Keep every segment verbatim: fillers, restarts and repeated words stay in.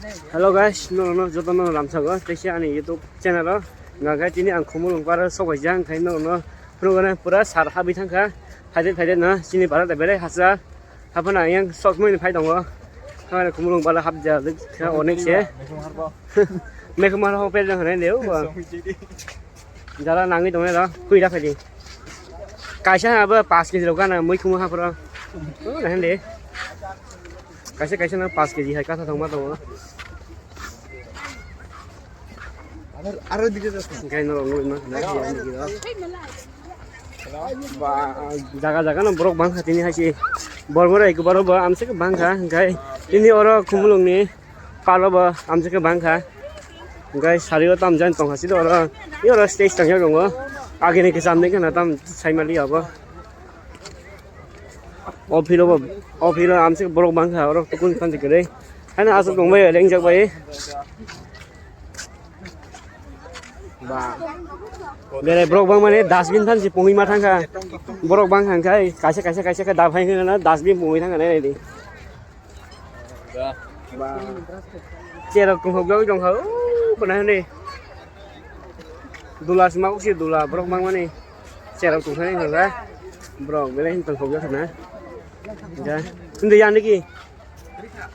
Hello guys, no no joto no lamsago teisa ani YouTube channel o. Ngagai tini ang Khumulwng para sokaijang khai no no program pura sar habi thangkha. Phaide phaide no chini para da bere hasa. Haphana yang sok mui phai tongo. Haphana Khumulwng para hapja kha onek se. Mekhumar ho pe jang hane leo. Jara nangwi tongnai rok, kwi da phaidi. Kaisa abo paanch kg rok gana mui khumu haphro. Oh, nahan de. Kaisa kaisa no paanch kg hai kasa thangma tongo. Aro, aro dikhe jasna. Gai no rong ma na. Ba, jaga jaga no borok bangkha tini hai si. Borok bai kubaro ba amsik bangkha, gai tini oro Khumulwng ni. Palo bo amsike bangkha. Hingke sario tamjani tongkha sidi oro. I oro stage tongjak tongo. Agini kisa amni kheno tam saimali abo. O philo bo, o philo amsike borok bangkha oro tukun phansi kwrwi. Haino aswk tongbai lengjak bai. Ba. Bere borok bangmani dustbin phansi pungwi ma thangkha. Borok bangkha hingke kaisa kaisa kaisa khe daphai hwnkheno dustbin pungwi thangkha nai naidi. Ba. Cherok tongthok jagwi tongkha, o, khwna hwnwi. Dula sima ukse dula, borok mangmani. Cherok tongthani hwnba. Borok belai hwn tongthok jak khwna. Ja. Hindi yani ki?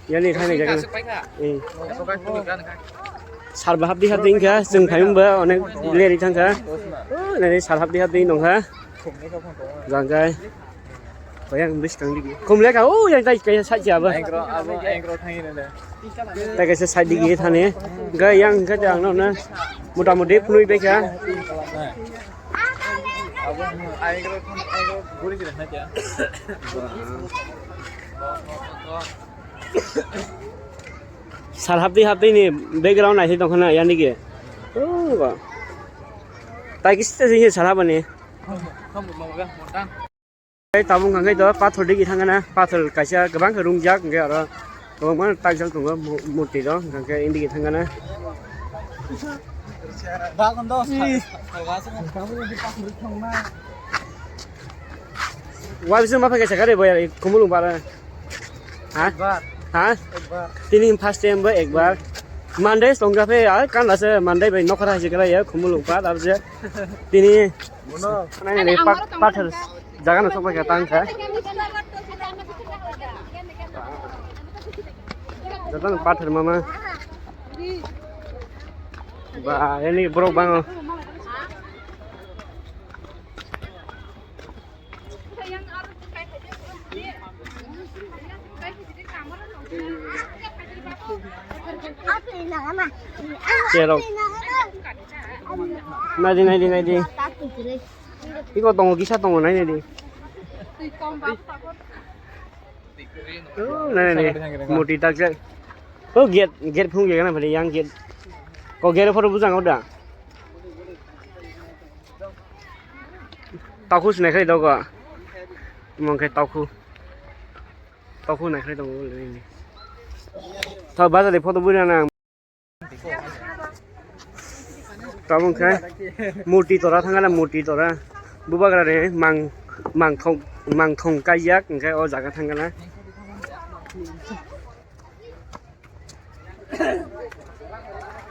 Yani thani jaga. Eh. Sar ba hapdi hapdi wngkha, chwng phaimungba onek leri thangkha. O, nani sar hapdi hapdi nongkha. Jangkai. Kaya ang bwskang digi. Khumlai ka, o, yang tai kaya side se abo. Engkro, abo engkro thangwi rele. Tai kaisa side digi thani. Ga yang kha jang no na. Mota moti phunui bai kha. Abo engkro thang, engkro guri kira na kya? Sar hapdi hapdi ni background nai tong khana yang digi. O, ba. Tai kisa se sar hapani. Tei tabuk hwnkhe do pathor digi thangana, pathor kaisa kwbang khe rungjak, hwnkhe oro kwbangma takjak tongo mu-, murti rok, hwnkhe indigi thangana. Wabiso ma phai kaisa gari boyar Khumulwng bara. Ha? Ekbar. Ha? Ekbar. Tini first time bo ekbar. Monday songja phe, ai kan lase Monday bai nokha hai se kala ya Khumulwng pa, tar je. Tini Bono. Nai, nai, pa-, pathor jaga no sokbai kha tang kha. Joto no pathor mama. Ba, ini borok bango. Cherok. Naidi, naidi, naidi. Iko tongo, kisa tongo, nai, naidi. Oh, nai, naidi. Moti takjak. Oh, gate, gate phung gate na phale, yang gate. Ko gate phoro bujang oda. Takhuk sinai khai dogo. Mong khai takhuk. Takhuk nai khai tongo le ni. Tho bazar ni photo bui rana. Tabuk khe murti tora thangana murti tora. Bubagra ni mang, mangthong, mangthong kaijak hingkhe o jaga thangana.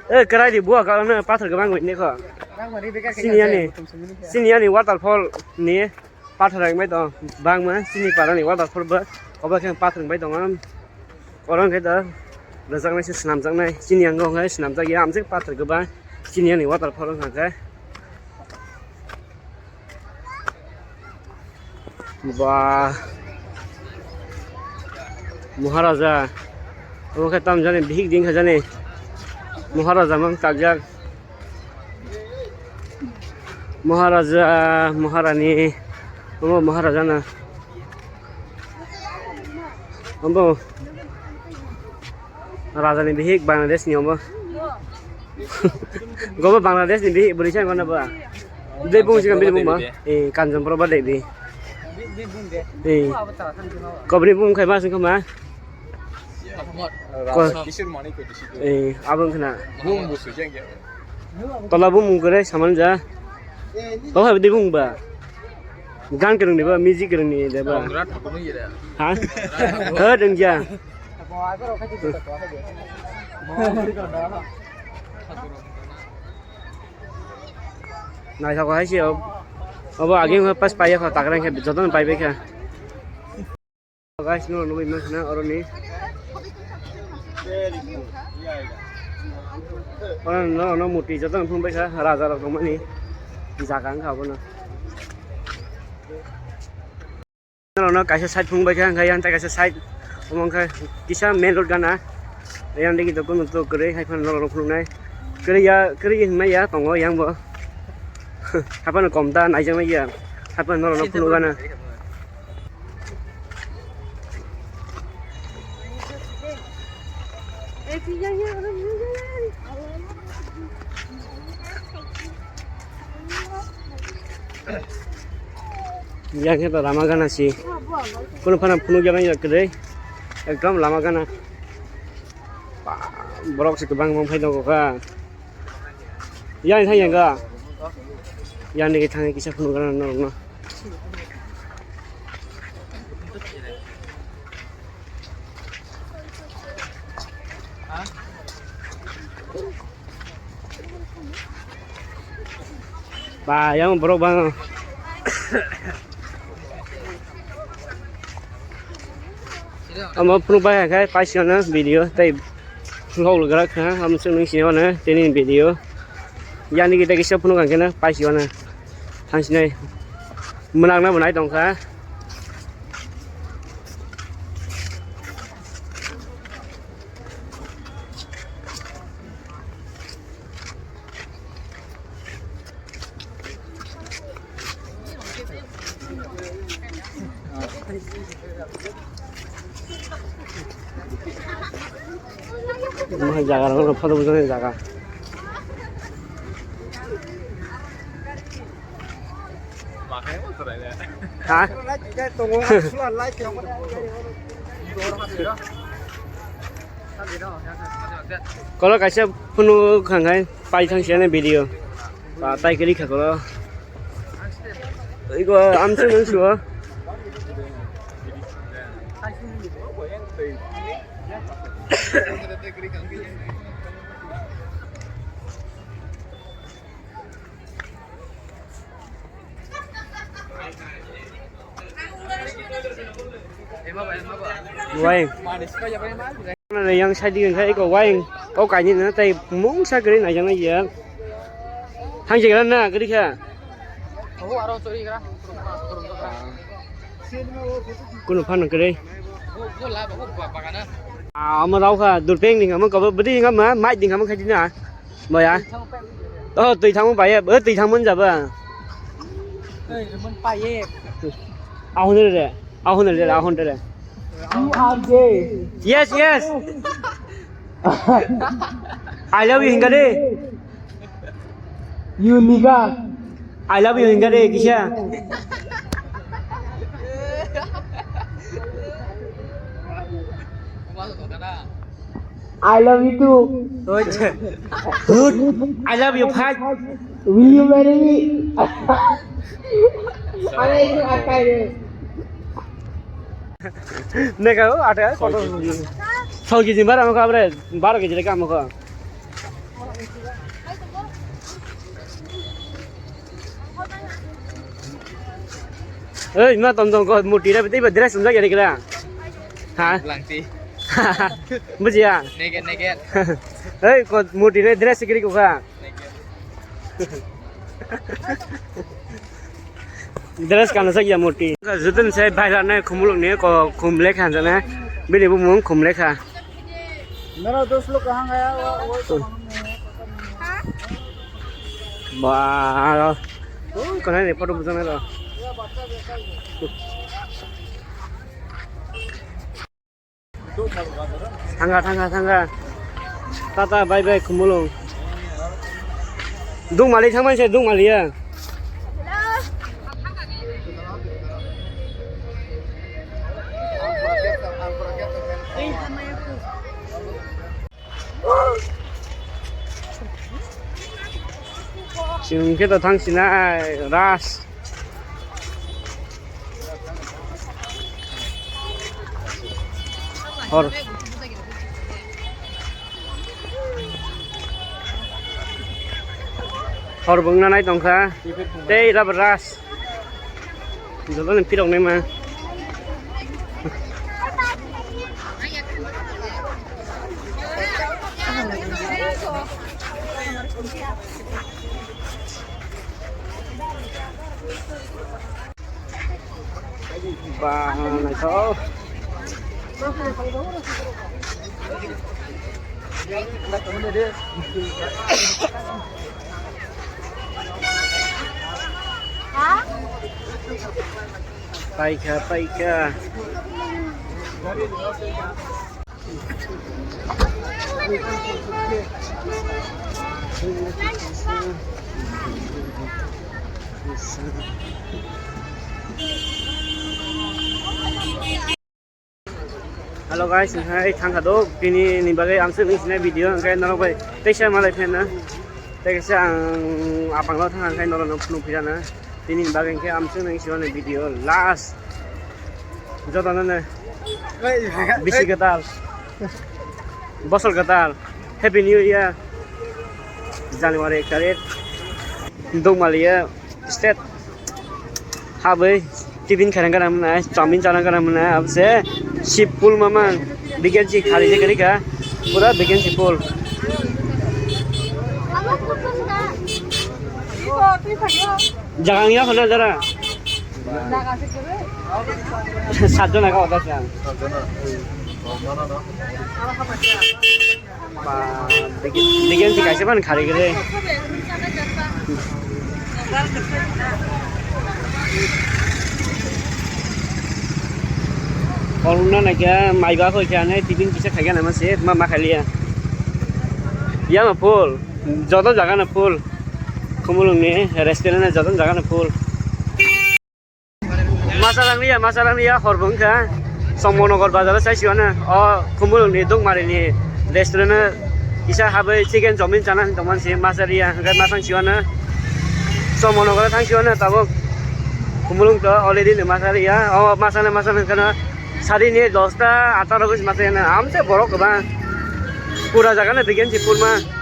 Eh, kwrai di buwa ka ano pathor kwbang bai ne kho. Sini yani, sini yani waterfall ni pathor ang bai tong bangma sini para ni waterfall ba oba khe pathor bai tong am. Oro khe da rwjaknai se swnamjaknai sini yang khe swnamjak ya amsik pathor kwbang sini yani waterfall wngkha khe. Ba. Maharaja. Omo khe tam jani bihik ding kha jani. Maharaja mang takjak. Maharaja, Maharani. Omo Maharaja na. Omo. Raja ni bihik Bangladesh ni omo. Gobo Bangladesh ni bihik bwrwi sa gono ba. Dei bung sing bini bung ba. Eh, Kanchonpur ba dei bi. Eh. Kobni bung khai ma sing ma. Ko. Eh, abang khna. Bung bu su jeng. Tola bung mung kore saman ja. Tola dei bung ba. Gan kereng ni ba, music kereng ni de ba. Ha? Ha, dengja. Naithok hai se o. Obo ageng pas paiya kha, tagra khe jotono paibai kha. Guys, no nugwi mankha na oroni. Oro no, no muti jotono phunukbai kha, raja rok tongmani jaga wngkha obono. Norokno kaisa side phunukbai kha, hwnkhe yang tei kaisa side omo wngkha kisa main road gana. Yang digi dokon to kwrwi hai phano norokno phunuknai. Kwrwi ya, kwrwi hinmai ya tongo yang bo. Haphano kom ta naijaknai ya. Haphano norokno phunuk gana. Yang khe to lama gana si. Kunu phano phunuk ya bang ya kwrwi. Ekdom lama gana. Ba, borok se kwbang wng phai tongo kha. Yang thang yang ga. Yang ni thang kisa phunuk gana norokno. Ba, yang borok bang. Amo phunuk bai khe paisano video tei vlog logra kha, amo chwng nung sini mano tini video. Yani kita kisa phunuk ang khe na paisano. Thang sinai. Mwnakna bo nai tong kha. Omo hai jaga rok no photo bujani jaga. Ha? Kolo kaisa phunuk khankhai pai thang siyani video. Ba tai kiri kha kolo. Iko amsa nang suwa. Wai. Yang side wngkha eko wai. O kainwi no tei mungsa kwrwi naijaknai ya. Thang se gra na kwrwi kha. Kunu phano kwrwi. Ah, omo rw kha durpeng ni omo kobo bwdwi wngkha ma mai ding omo khai di na. Maya. Oh, twi thangmung bai, eh, twi thangmung jaba. Ahun re, ahun re, ahun re. Yes, yes. I love you, hingka de. You nigga. I love you, hingka de, kisa. I love you too. Good. I love you, Phai. Will you marry me? Are you okay? Nega, ate, koto. Soi keji bara mo kabre, baro keji le kam ko. Ei, ma tom tom ko murti ra, tei ba dress unjak ya kira. Ha? Langti. Bujiya? Neket, neket. Ei, ko murti re dress kiri ko kha. Neket. Dress kana sak ya murti. Jutun se bhai rane khumuluk ne ko khum lekha jana. Bini bu mung khum lekha. मेरा दोस्त लोग कहाँ गया? वो, वो तो मालूम नहीं है, पता नहीं है। Ba, oh, kana ni photo bujana da. Thanga, thanga, thanga. Tata, bye bye, khumulung. Dungmali thangmani se, dungmali ya. Chwng khe to thang sinai ras. Hor. Hor bwngna nai tongkha. Tei rubber ras. Joto ni pirok nai ma. Ba, naithok. Paikha, paikha. Hello guys, hai thangkha do, tini ni bagwi ang sini sini video, hwnkhe norok bai teisa malai phena, teisa ang apang lo thangkha, hwnkhe norok no phunuk phirana, tini ni bagwi hwnkhe ang sini sini video last. Jotono no bisi kwtal, bosor kwtal, Happy New Year, January ek tarik, Dukmaliya state, habwi tiffin khairang kana mwnai, chowmin chana kana mwnai, abse sip pul mamang, vacancy khali je kari ka, pura vacancy pul. Jaga wngya khuna jara. Saat jona ka order kha. Ba, digi, digi si kaisa ban khari gre. Koruna na kya, mai ba ko kya ne, tiffin kisa khaya na ma se, ma, ma khaliya. Ya ma full, joto jaga na full. Khumulwng ni restaurant na joto jaga na full. Masa lang liya, masa lang liya, hor bo wngkha. Chongmanagar bazar o sai siyano, o Khumulwng ni Dukmari ni restaurant o kisa habwi chicken chowmin chana hinwi tongmani se masa liya, hwnkhe ma thang siyano. Chongmanagar o thang siyano tabuk Khumulwng to already no masa liya, o masa no masa no hwnkhe no sari ni dosta atta rok masa ya no, amse borok kwbang. Pura jaga no vacancy full ma.